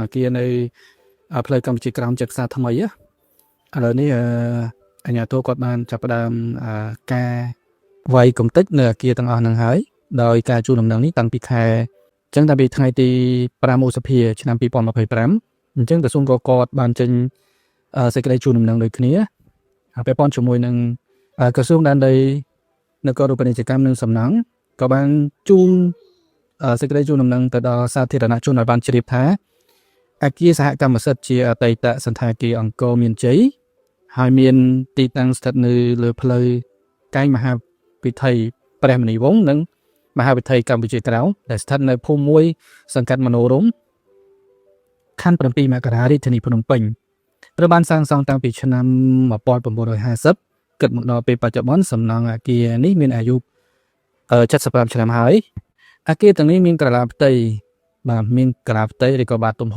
អាគារនៅផ្លូវកម្ពុជាក្រោមជិតផ្សារថ្មីណាឥឡូវនេះអឺអាជ្ញាធរគាត់បានចាប់ផ្ដើមអឺការវាយកំទេចនៅអាគារទាំងអស់ហ្នឹងហើយដោយការជូនដំណឹងនេះតាំងពីខែអញ្ចឹងតាំងពីថ្ងៃទី5ឧសភាឆ្នាំ2025អញ្ចឹងក្រសួងក៏គាត់បានចេញអឺសេចក្តីជូនដំណឹងដូចគ្នាហើយពាក់ព័ន្ធជាមួយនឹងអឺក្រសួងដែនដីនគររូបនីយកម្មនិងសំណង់ក៏បានជូនអឺសេចក្តីជូនដំណឹងទៅដល់សាធារណជនឲ្យបានជ្រាបថាអគារសហកម្មសិទ្ធិជាអតីតសណ្ឋាគារអង្គរមានជ័យហើយមានទីតាំងស្ថិតនៅលើផ្លូវកែងមហាវិថីព្រះមុនីវង្សនិងមហាវិថីកម្ពុជាក្រោមដែលស្ថិតនៅភូមិមួយសង្កាត់មនោរម្យខណ្ឌ7មករារាជធានីភ្នំពេញត្រូវបានសាងសង់តាំងពីឆ្នាំ1950គិតមកដល់ពេលបច្ចុប្បន្នសំណង់អគារនេះមានអាយុ75ឆ្នាំហើយអគារទាំងនេះមានក្រឡាផ្ទៃបាទមានក្រឡាផ្ទៃឬក៏បាទទំហំ